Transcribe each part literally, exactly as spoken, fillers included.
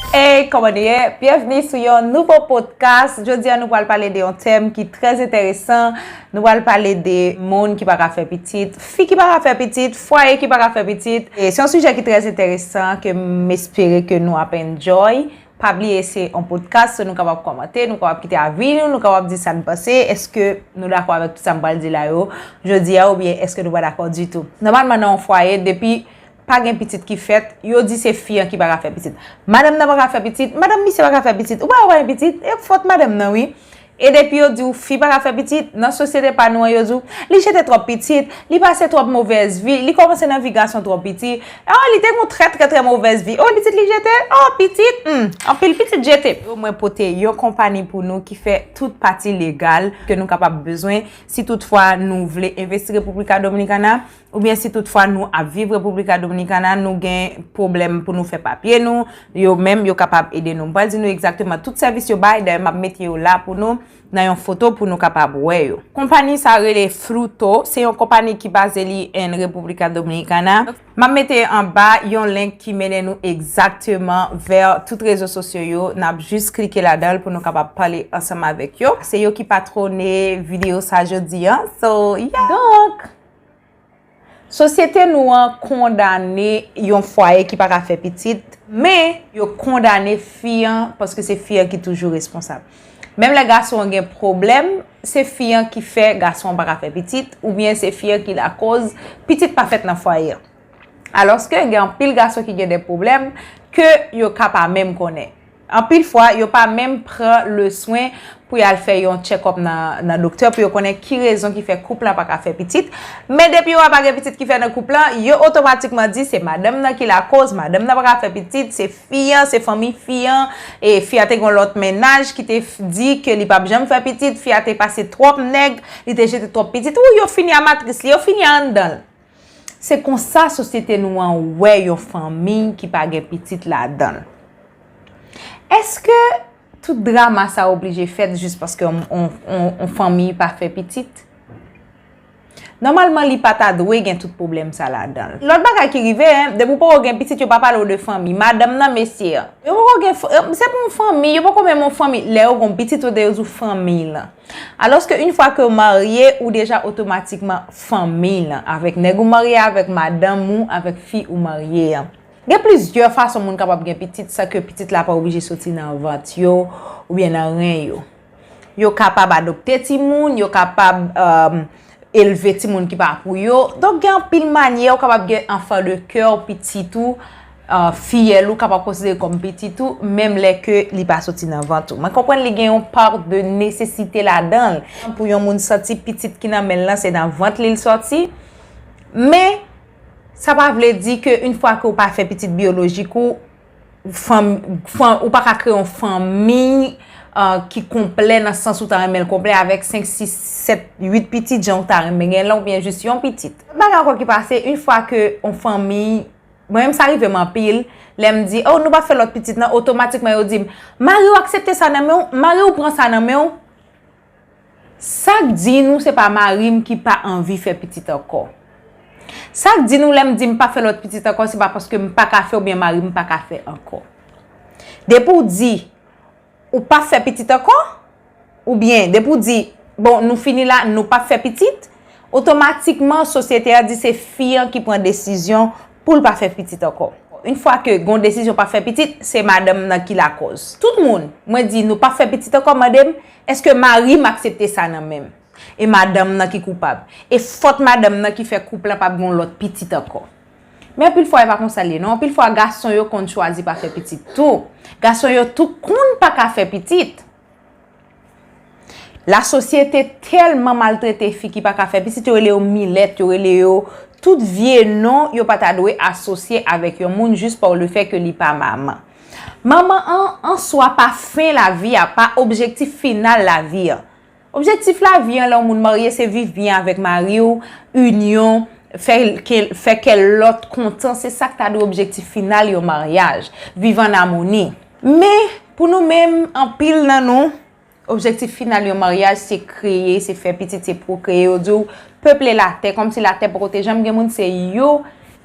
Hey, kòman nou ye? Byenvni sou yon nouvo podcast. Jodi a, nou pral pale de yon tèm ki trè enteresan. Nou pral pale de moun ki pa ka fè pitit, fi ki pa ka fè pitit, fwaye ki pa ka fè pitit. E se yon sijè ki trè enteresan ke m espere ke nou ap enjoy. Pa bliye se yon podcast, so nou kapab kòmante, nou kapab kite avi nou, nou kapab di sa n panse, èske nou dakò avèk tout sa m pral di la yo jodi a oubyen èske nou pa dakò ditou. Nòmalman nan yon fwaye, depi pa gen pitit ki fèt, yo di se fi an ki pa ka fè pitit. Madanm nan pa ka fè pitit, madanm misye pa ka fè pitit, ou pa wè pa gen pitit, e fòt madanm nan wi. E depi yo di w fi pa ka fè pitit, nan sosyete pa nou an yo di w li jete twòp pitit, li pase twòp movèz vi, li kòmanse nan vi gason twò piti. Oh, li te gon trè trè trè movèz vi. Oh, pitit li jete, oh, pitit, hmm, anpil pitit jete. Mwen pote yon konpani pou nou ki fè tout pati legal ke nou kapab bezwen si toutfwa nou vle envesti República Dominicana. Oubyen si toutfwa nou ap viv República Dominicana, nou gen pwoblèm pou nou fè papye nou, yo menm yo kapab ede nou. M pral di nou egzakteman tout sèvis yo bay, dayè m ap mete yo la pou nou nan yon foto pou nou kapab wè yo. Konpani sa rele Fruto, se yon konpani ki baze li en República Dominicana. M ap mete anba yon link ki mennen nou egzakteman vè tout rezo sosyo yo. N ap jis klike ladan l pou nou kapab pale ansanm avèk yo. Se yo ki patwone videyo sa jodi a. So, yeah. Donk, sosyete nou an kondane yon fwaye ki pa ka fè pitit, men yo kondane fi an paske se fi an ki toujou responsab. Menm lè gason an gen pwoblèm, se fi an ki fè gason an pa ka fè pitit, oubyen se fi an ki lakòz pitit pa fèt nan fwaye an. Alòske gen anpil gason ki gen de pwoblèm ke yo ka pa menm konnen. Anpil fwa, yo pa menm pran le swen pou y al fè yon tchèkòp nan, nan doktè pou yo konnen ki rezon ki fè koup lan pa ka fè pitit. Men depi yo wè pa gen pitit ki fèt nan koup lan, yo otomatikman di se madanm nan ki lakòz, madanm nan pa ka fè pitit, se fi an, se fanmi fi an, e fi a te gen yon lòt mennaj ki te f- di ke li p ap janm fè pitit, fi a te pase twòp nèg, li te jete twòp pitit, ou yo fini a matris li, yo fini a anndan l. Se konsa sosyete nou an wè yon fanmi ki pa gen pitit ladan l. Èske tout drama sa oblije fèt jis paske on, on, on, on fanmi pa fè pitit? Nòmalman, li pa ta dwe gen tout pwoblèm sa ladan l. Lòt bagay ki rive, en, depi w poko gen pitit, yo pa pale w de fanmi. Madanm nan, mesye an. Yo poko gen, f- se pa yon fanmi, yo poko menm yon fanmi. Lè yo gen yon pitit, yo di yo di w fanmi lan. Alòske, yon fwa ke w marye, ou deja otomatikman fanmi lan. Avèk nèg ou marye, avèk madanm ou, avèk fi ou marye an. Gen plizyè fason moun kapab gen pitit san ke pitit la pa oblije soti nan vant yo oubyen nan ren yo. Yo kapab adopte timoun, yo kapab, um, elve timoun ki pa pou yo. Donk, gen anpil manyè ou kapab gen enfant de cœur, pitit ou, uh, fiyèl ou kapab konsidere kòm pitit ou, menm lè ke li pa soti nan vant ou. Mwen konprann li gen yon part de nesesite ladan l. Pou yon moun santi pitit ki nan men l lan, se nan vant li l sòti. Men, sa pa vle di ke yon fwa ke w pa fè pitit biyolojik ou, fanm, fanm, ou pa ka kreye yon fanmi, uh, ki konplè nan sans ou ta renmen l konplè avèk senk, sis, sèt, uit pitit jan ou ta renmen gen lan oubyen jis yon pitit. Bagay ankò ki pase, yon fwa ke yon fanmi, mwen menm sa rive m anpil, lè m di, oh, nou pa fè lòt pitit nan, otomatikman yo di m, mari w aksepte sa nan men w, mari w pran sa nan men w. Sa k di nou se pa mari m ki pa anvi fè pitit ankò? Sa k di nou lè m di m pa fè lòt pitit ankò, se pa paske m pa ka fè oubyen mari m pa ka fè ankò? Depi w di ou pa fè pitit ankò, oubyen depi w di, bon, nou fini la, nou p ap fè pitit, otomatikman, sosyete a di se fi an ki pran desizyon pou l pa fè pitit ankò. Yon fwa ke gon desizyon pa fè pitit, se madanm nan ki lakòz. Tout moun, mwen di nou pa fè pitit ankò, mande m, èske mari m aksepte sa nan men m? E madanm nan ki koupab. E fòt madanm nan ki fè koup lan p ap gon lòt pitit ankò. Men anpil fwa, e pa konsa l ye, non. Anpil fwa, gason yo konn chwazi pa fè pitit tou. Gason yo tou konn pa ka fè pitit. Lasosyete tèlman maltrete fi ki pa ka fè pitit, yo rele yo milèt, yo rele yo tout vye non yo pa ta dwe asosye avèk yon moun jis pa le fè ke li pa manman. Manman an, an swa, pa fen lavi a, pa objektif final lavi a. Objektif lavi a, lè yon moun marye, se viv byen avèk mari w, inyon, fè ke, fè kè lòt kontan, se sa k ta dwe objektif final yon maryaj, viv an amoni. Men, pou nou menm, anpil nan nou, objektif final yon maryaj se kreye, se fè pitit, se pwokreye. Yo di w peple latè, kòmsi latè poko te janm gen moun, se yo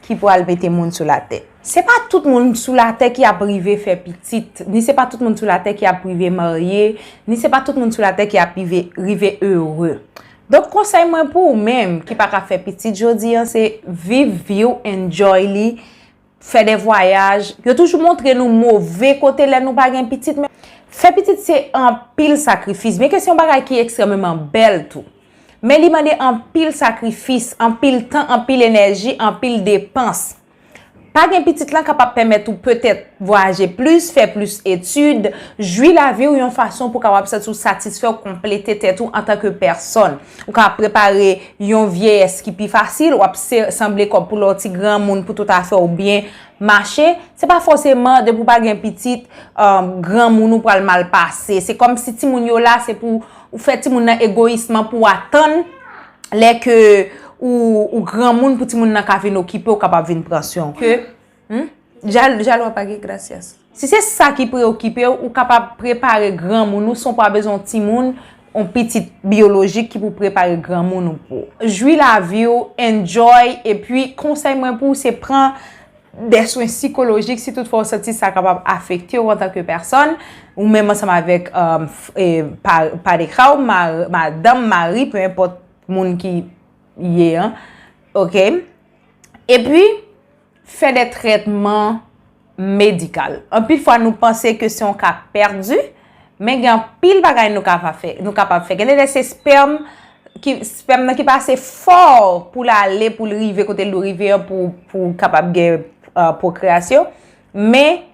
ki pral mete moun sou latè. Se pa tout moun sou latè ki ap rive fè pitit, ni se pa tout moun sou latè ki ap rive marye, ni se pa tout moun sou latè ki ap rive, rive ere. Donk, konsèy mwen pou ou menm ki pa ka fè pitit jodi a, se viv vi w, enjoy li, fè de vwayaj. Yo toujou montre nou move kote lè nou pa gen pitit, men fè pitit se anpil sakrifis, byenke se yon bagay ki ekstrèmeman bèl tou. Men li mande anpil sakrifis, anpil tan, anpil enèji, anpil depans. Pa gen pitit lan kapab pèmèt ou petèt vwayaje plis, fè plis etid, jwi lavi w yon fason pou w kapab santi w satisfè, w konplete tèt ou antanke pèsòn. Ou ka prepare yon vyeyès ki pi fasil, w ap se- sanble kòb pou lè w ti granmoun pou tout afè w byen mache. Se pa fòseman depi w pa gen pitit, um, granmoun ou pral mal pase. Se kòmsi timoun yo la, se pou ou fè timoun nan egoyisman pou w atann lè ke ou, ou granmoun pou timoun nan ka vin okipe w, kapab vin pran swen w. Ke, hmm? Jal, jal w ap age, gracias. Si se sa ki preokipe w, ou kapab prepare granmoun ou san w pa bezwen yon timoun, yon pitit biyolojik ki pou prepare granmoun ou pou ou. Jwi lavi w, enjoy, epi konsèy mwen pou ou se pran de swen sikolojik si toutfwa w santi sa kapab afekte w antanke pèsòn, ou menm ansanm avèk, um, f- e, pa- pareja w, ma- madanm, mari, pe enpòt moun ki ye an. Oke? Epi, fè de trètman medikal. Anpil fwa, nou panse ke se yon ka pèdi, men gen anpil bagay nou kapab fè. Nou kapab fè. Gen de lè se spèm ki, spèm nan ki pase fò pou l ale, pou l rive kote l dwe rive an, pou, pou kapab gen, uh, pwokreyasyon. Men,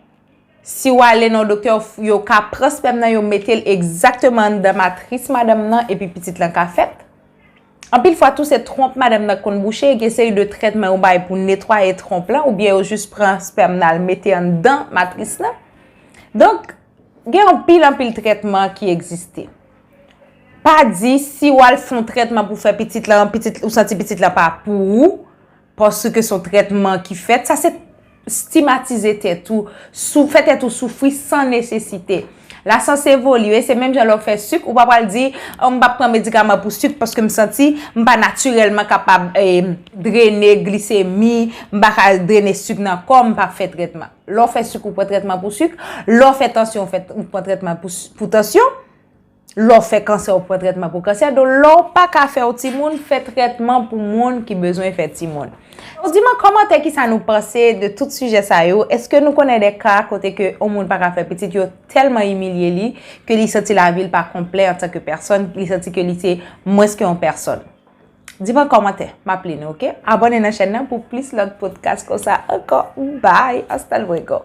si w ale nan yon doktè, yo ka pran spèm nan, yo mete l egzakteman anndan matris madanm nan, epi pitit lan ka fèt. Anpil fwa tou, se twonp madanm nan k konn bouche, gen seri de trètman yo bay pou netwaye twonp lan, oubyen yo jis pran spèm nan al mete anndan matris lan. Donk, gen anpil, anpil trètman ki egziste. Pa di si w al fè yon trètman pou fè pitit lan, pitit, ou santi pitit lan pa pou ou, paske se yon trètman ki fèt. Sa se stigmatize tèt ou, sou- fè tèt ou soufri san nesesite. Lasyans evolye, se menm jan lè w fè sik, ou pa pral di, "Oh, m p ap pran medikaman pou sik paske m santi m pa natirèlman kapab, eh, drene glisemi, m pa ka drene sik nan kò m, m p ap fè trètman." Lè w fè sik, ou pran trètman pou sik. Lè w fè tansyon, ou fè, ou pran trètman pou, pou tansyon. Lè w fè kansè, ou pran trètman pou kansè. Donk, lè w pa ka fè yon timoun, fè trètman pou moun ki bezwen fè timoun. Donk, di m an kòmantè kisa nou panse de tout sijè sa yo. Èske nou konnen de ka kote ke yon moun pa ka fè pitit, yo tèlman imilye li ke li santi lavi l pa konplè antanke pèsòn, li santi ke li se mwens ke yon pèsòn? Di m an kòmantè, m ap li nou, oke? Abòne nan chèn nan pou plis lòt podcast konsa ankò. Bye, hasta luego.